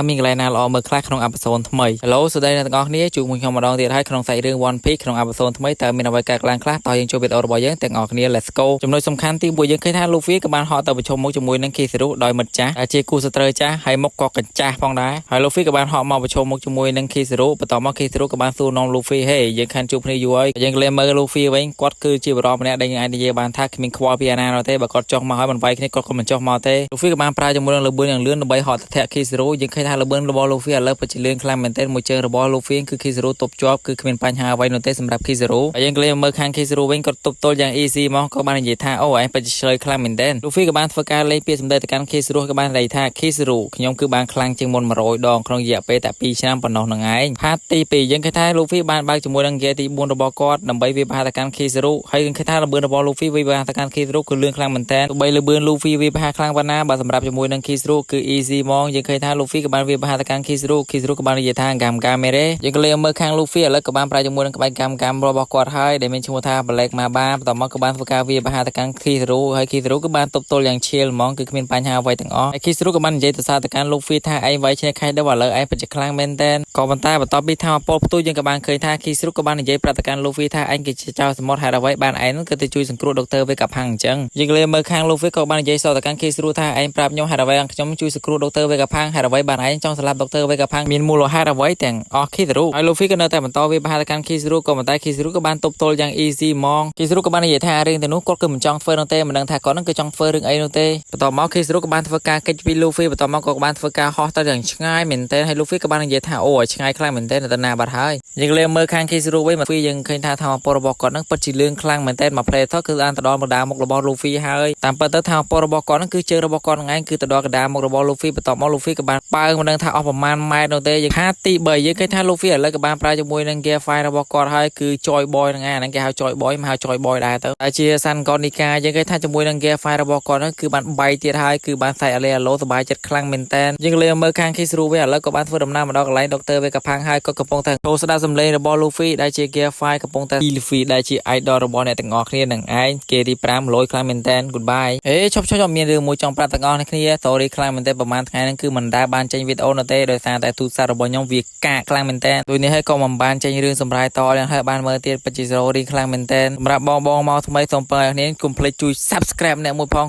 មានកន្លែងណាល្អមើលខ្លះក្នុង episode ថ្មី Hello សួស្តីអ្នកទាំងអស់គ្នាជួបមួយខ្ញុំម្ដងទៀតហើយក្នុងសាច់រឿង One Piece ក្នុង episode ថ្មីតើមានអ្វីកើតឡើងខ្លះតោះយើងចូលវីដេអូរបស់យើងទាំងអស់គ្នា Let's go។ ចំណុចសំខាន់ទីមួយយើងឃើញថា Luffy ក៏បានហក់ទៅប្រជុំមុខជាមួយនឹង Kizaru ដោយមិត្តចាស់ដែលជាគូសត្រូវចាស់ហើយមុខក៏កញ្ចាស់ផងដែរហើយ Luffy ក៏បានហក់មកប្រជុំមុខជាមួយនឹង Kizaru បន្ទាប់មក Kizaru ក៏បានសួរនាំ Luffy ហេយើងខានជួបគ្នាយូរហើយយើងក៏លេមើល Luffy វិញគាត់គឺជាបរិសម្នាក់ដែលយើងអាចនិយាយបានថាគ្មានខ្វល់ពីអាណានោះទេបើគាត់ចុះមកហើយមិនវាយគ្នាគាត់ក៏មិនចុះមកទេ Luffy ក៏បានប្រើជាមួយនឹងលបឿនយ៉ាងលឿនដើម្បីហក់ទៅធាក់ Kizaru យើងឃើញថាលបឿនរបស់ Luffy ឥឡូវពិតជាលឿនខ្លាំងមែនទែនមួយជើងរបស់ Luffy គឺ Kizaru ទប់ជាប់គឺគ្មានបញ្ហាអ្វីនោះទេសម្រាប់ Kizaru ហើយយើងក៏លេមើលខាង Kizaru វិញគាត់ទប់ទល់យ៉ាង easy មកក៏បាននិយាយថាអូឯងពិតជាឆ្លើយខ្លាំងមែនទែន Luffy ក៏បានធ្វើការលេងពាក្យសម្ដីទៅកាន់ Kizaru ក៏បាននិយាយថា Kizaru ខ្ញុំគឺបានខ្លាំងជាងមុន100ដងក្នុងរយៈពេលតែ2ឆ្នាំប៉ុណ្ណោះនឹងឯង part ទី2យើងឃើញថា Luffy បានបើកជាមួយនឹង gear ទី4របស់គាត់ដើម្បីវាយប្រហារទៅកាន់ Kizaru ហើយយើងឃើញថាលបឿនរបស់ Luffy វាយប្រហារទៅកាន់ Kizaru គឺលឿនខ្លាំងមែនទែនទោះបីលបឿន Luffy វាយប្រហារខ្លាំងប៉ុណ្ណាបើសម្រាប់ជាមួយនឹង Kizaru គឺ easy ហ្មងយើងឃើញថា Luffy ក៏បានវាយប្រហារទៅកាន់ Kizaru Kizaru ក៏បាននិយាយថា Gam Gam មេរេយើងក៏លេមើលខាង Luffy ឥឡូវក៏បានប្រើជាមួយនឹងក្បាច់ Gam Gam របស់គាត់ហើយដែលមានឈ្មោះថា Black Mamba បន្ទាប់មកក៏បានធ្វើការវាយប្រហារទៅកាន់ Kizaru ហើយ Kizaru ក៏បានទប់ទល់យ៉ាង chill ហ្មងគឺគ្មានបញ្ហាអ្វីទាំងអស់ហើយ Kizaru ក៏បាននិយាយទៅសារទៅកាន់ Luffy ថាឯងវាយឈ្នះខៃដល់ឥឡូវឯងពិតជាខ្លាំងមែនទែនក៏ប៉ុន្តែបន្ទាប់ពីថាមពលផ្ទុះយើងក៏បានឃើញថា Kizaru ក៏បាននិយាយប្រាប់ទៅកាន់ Luffy ថាឯងគឺជាចៅសមុទ្រហេតុអ្វីបានឯងនោះក៏ទៅជួយសង្គ្រោះដុកទ័រវេកាផាំងអញ្ចឹងយើងលេមើលខាង Luffy ក៏បាននិយាយសទៅកាន់ Kizaru ថាឯងប្រាប់ខ្ញុំហេតុអ្វីខ្ញុំជួយសង្គ្រោះដុកទ័រវេកាផាំងហេតុអ្វីបានឯងចង់សម្លាប់ដុកទ័រវេកាផាំងមានមូលហេតុអ្វីទាំងអស់ Kizaru ហើយ Luffy ក៏នៅតែបន្តវាយប្រហារទៅកាន់ Kizaru ក៏ប៉ុន្តែ Kizaru ក៏បានទប់ទល់យ៉ាង easy ហ្មង Kizaru ក៏បាននិយាយថារឿងទាំងនោះគាត់គឺមិនចង់ធ្វើនោះទេមិនដឹងថាគាត់នឹងគឺចង់ធ្វើរឿងអីនោះទេបន្ទាប់មក Kizaru ក៏បានធ្វើការគេចពី Luffy បន្ទាប់មកក៏បានធ្វើការហោះទៅយ៉ាងឆ្ងាយមែនទែនហើយ Luffy ក៏បាននិយាយថាអូឆ្ងាយខ្លាំងមែនទែនទៅណាបាត់ហើយយើងលេមើលខាង Kizaru វិញមកយើងឃើញថាថាមពលរបស់គាត់នឹងពិតជាលឿនខ្លាំងមែនទែនមក play ថគឺបានទៅដល់មកដាមុខរបស់ Luffy ហើយតាមពិតទៅថាមពលរបស់គាត់នឹងគឺជើងរបស់គាត់នឹងឯងគឺទៅដល់កណ្ដាលមុខរបស់ Luffy បន្ទាប់មក Luffy ក៏បានប៉ើងមិនដឹងថាអស់ប្រមាណម៉ែត្រនោះទេយើងហាទី3យើងឃើញថា Luffy ឥឡូវក៏បានប្រើជាមួយនឹង Gear 5របស់គាត់ហើយគឺ Joy Boy ហ្នឹងឯងអាហ្នឹងគេហៅ Joy Boy មកហៅ Joy Boy ដែរទៅតែជា Sun God Nika យើងឃើញថាជាមួយនឹង Gear 5របស់គាត់ហ្នឹងគឺបានបាយទៀតហើយគឺបានសែកអាឡេអាឡូសប្បាយចិត្តខ្លាំងមែនតើយើងលេមើលខាង Kizaru វិញឥឡូវក៏បានធ្វើដំណើរមកដល់កន្លែង Dr. Vegapunk ហើយក៏កំពុងតែចូលស្ដាប់សំឡេងរបស់ Luffy ដែលជា Gear 5កំពុងតែ Luffy ដែលជា idol របស់អ្នកទាំងអស់គ្នានឹងឯងគេទី5លយខ្លាំងមែនតើ Goodbye អេឈប់ឈប់មានរឿងមួយចង់ប្រាប់ទាំងអស់គ្នា Sorry ខ្លាំងមែនតើប្រហែលថ្ងៃហ្នឹងគឺមិនដែលបានចេញវីដេអូនោះទេដោយសារតែទូរស័ព្ទរបស់ខ្ញុំវាកាកខ្លាំងមែនតើដូចនេះហើយក៏មិនបានចេញរឿងសម្រាយតយ៉ាងហើយបានមើលទៀតពិតជា sorry ខ្លាំងមែនតើសម្រាប់បងបងមកថ្មីសូមពើអ្នកគ្នាកុំភ្លេចជួយ Subscribe អ្នកមួយផង។